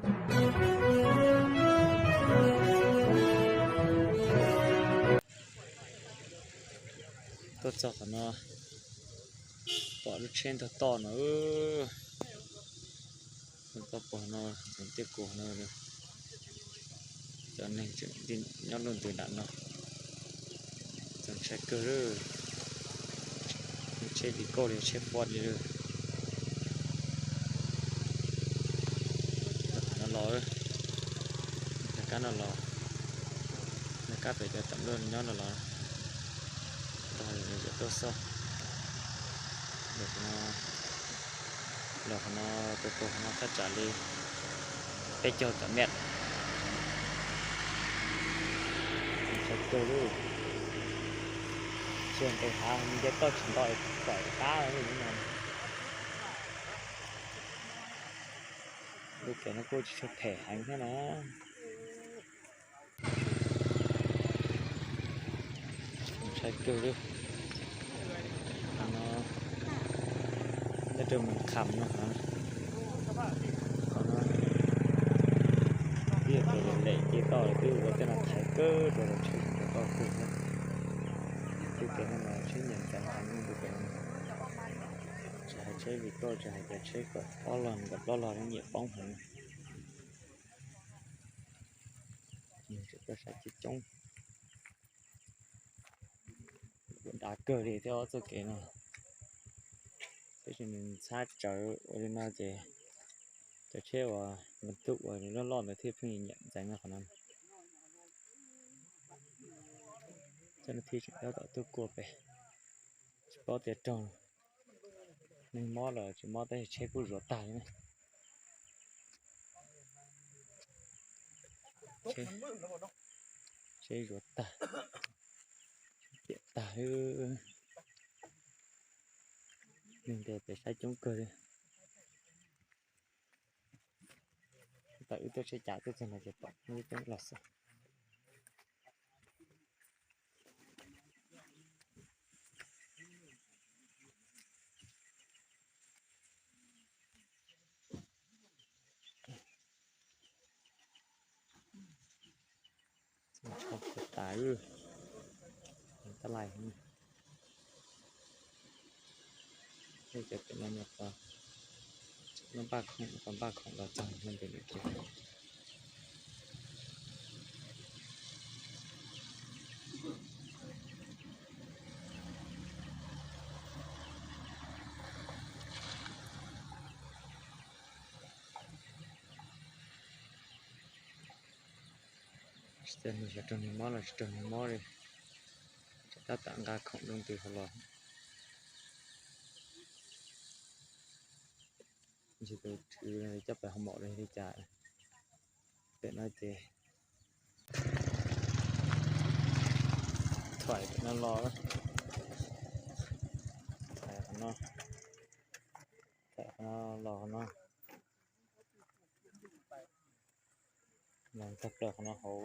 Tuaj txog qhov no, pom lub tsheb ntog toj no, ntog toj pog no, tej kuv no, cov neeg tseem nyob lub ntws nram no, txaus ntshai kawg li. Tsheb li koj li tsheb fuab li lawm. No los, nag kab no los, nag kab pem cov tam luaj nyob no los, tog yuav tuaj xauj. Los qhov no, tus tus qhov no thaj tsam li peb caug tawm mev. Ntshai kawg li. Tsis nqis hav nce toj tsis nto kom qab li no. Lub kev no kuj tsis tshua phem heev thiab na. Ntshai kawg li. Qhov no, nyob rau Moos Kham no, qhov no, ib yam li lem ces toj twb ua tej no thaiv kawg rau los tsheb rau toj kawg thiab. Lub kev no mas tsheb nyiam ntxeev heev lub kev no. Tsis hais tsheb Vigo, tsis hais cov tsheb kom plaub los kom plaub los nyiam poob heev. Nws tseem tuaj saib coob coob. Dav kawg li thiab ob txoj kev no, tab sis nws ntxhab tsawv ua li no ces cov tsheb uas nws tuaj ua nws loj loj ntawd thiaj pheej nyiam ntxeev qhov no. Cov no thiaj tseem tab tom tuaj kuaj pem, tsis paub tias raug neeg mob los tsis mob tab sis tsheb kuj zuav tag li na. Tsheb zuav tag, piam tag. Neeg nres pem saib coob kawg li. Thaum wb tuaj tsheb cav tuaj txog no ces pom coob los xwb. Tas tab lais, cov pem no npaj khoom, npaj khoom los txog npaj npaj lawm kiag. Tsis tas nws xyov raug nws mob los tsis raug nws mob li, tab tom nqa khoom dua ntws hauv los. Ntshe tus thwv coj pem hoo maum li li cas. Pem no ces thaim pem no los, thaim qhov no, thaim qhov no los qhov no. Los tag plaws qhov no hauv.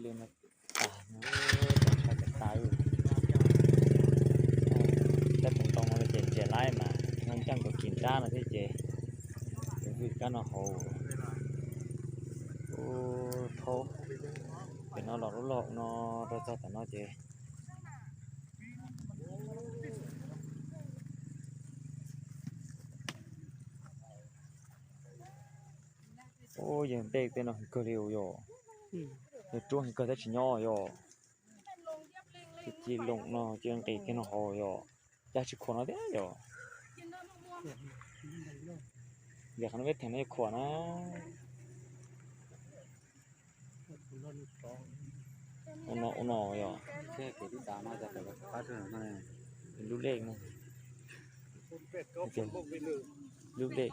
Li no tas no, tag tas tas. Cov ntoo no ces ntsiav laib mas no nceej nkaus kis nrab no thiab ces vwm kab no hauv. Ub, thaub, pem no los lub log no rau txog tom no ces Ub, yawg Npej tej no heev kawg li yom. Yawg Ruab heev kawg tab tsis nyob yom. Ci Loos no cia nqis kiag no hauv yom. Cas tsis khuam no thiab yom. Yog qhov no peb theem no yuav khuam na. Ua no ua no yom. Lub lej no, lub lej.